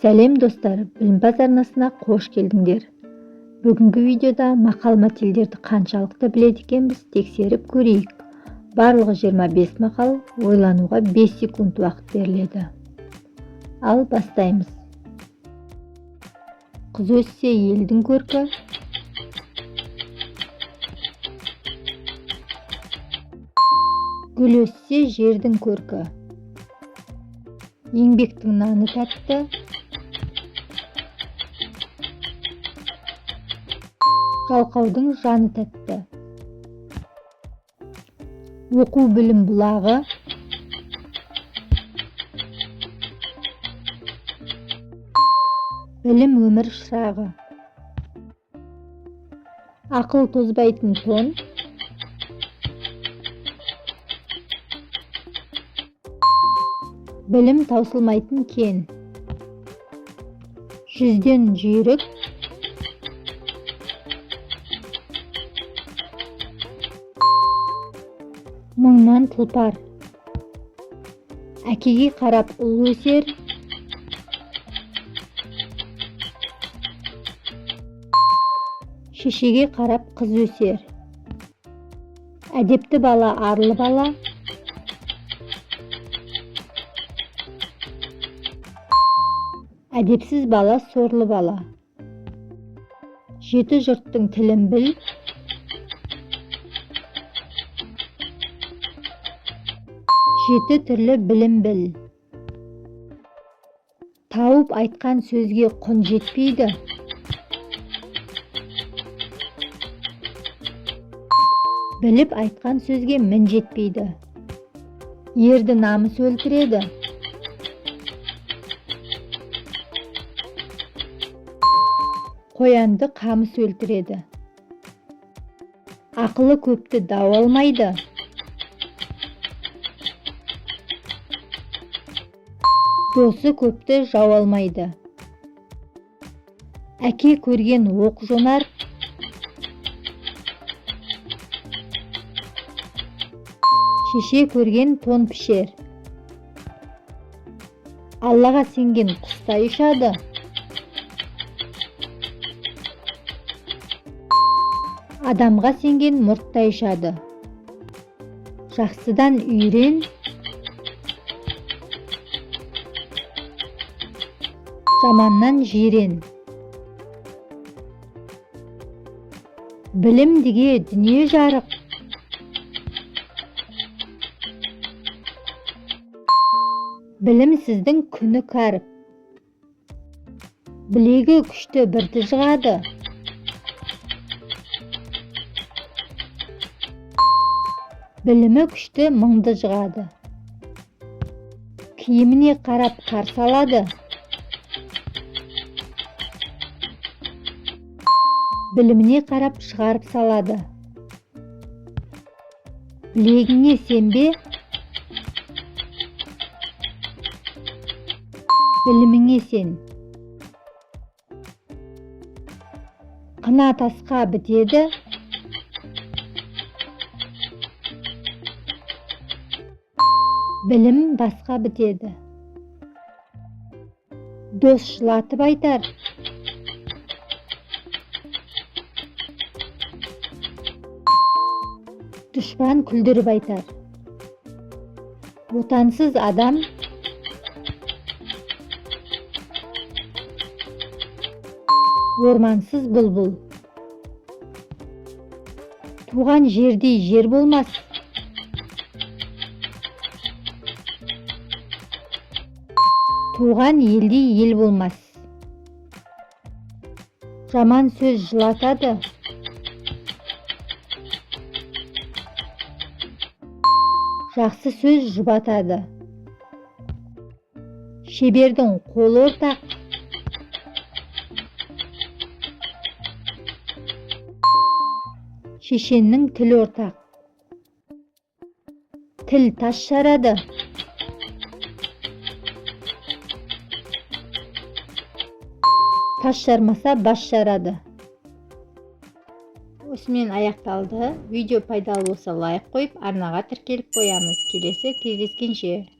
Сәлем, достар! Білімпаз арнасына қош келдіңдер. Бүгінгі видеода мақал-мәтелдерді қаншалықты біледі екенбіз, тексеріп көрейік. Барлығы 25 мақал, ойлануға 5 секунд уақыт беріледі. Ал бастаймыз. Қыз өссе, елдің көркі. Гүл өссе, жердің көркі. Еңбектің наны тәтті. Жалқаудың жаны тәтті. Оқу — білім бұлағы. Білім — өмір шырағы. Ақыл — тозбайтын тон. Білім — таусылмайтын кен. 100-ден жүйрік, 1000-нан тұлпар. Әкеге қарап ұл өсер, шешеге қарап қыз өсер. Әдепті бала — арлы бала. Әдепсіз бала — сорлы бала. Жеті жұрттың тілін біл, жеті түрлі білім біл. Тауып айтқан сөзге құн жетпейді. Біліп айтқан сөзге мін жетпейді. Ерді намыс өлтіреді. Қоянды қамыс өлтіреді. Ақылы көпті дау алмайды. Досы көпті жау алмайды. Әке көрген оқ жонар, шеше көрген тон пішер. Аллаға сенген құстай ұшады. Адамға сенген мұрттай ұшады. Жақсыдан үйрен, жаманнан жирен. Білімдіге дүние жарық. Білімсіздің күні кәріп. Білегі күшті бірді жығады. Білімі күшті мыңды жығады. Киіміне қарап қарсы алады. Біліміне қарап шығарып салады. Білегіңе сенбе, біліміңе сен. Қына тасқа бітеді. Білім басқа бітеді. Дос жылатып айтар. Дұшпан күлдіріп айтар. Отансыз адам ормансыз бұлбұл. Туған жердей жер болмас. Туған елдей ел болмас. Жаман сөз жылатады. Жақсы сөз жұбатады. Шебердің қолы ортақ. Шешеннің тілі ортақ. Тіл тас жарады. Тас жармаса, бас жарады. Осымен аяқталды. Видео пайдалы болса, лайк қойып, арнаға тіркеліп қоямыз. Келесі кездескенше.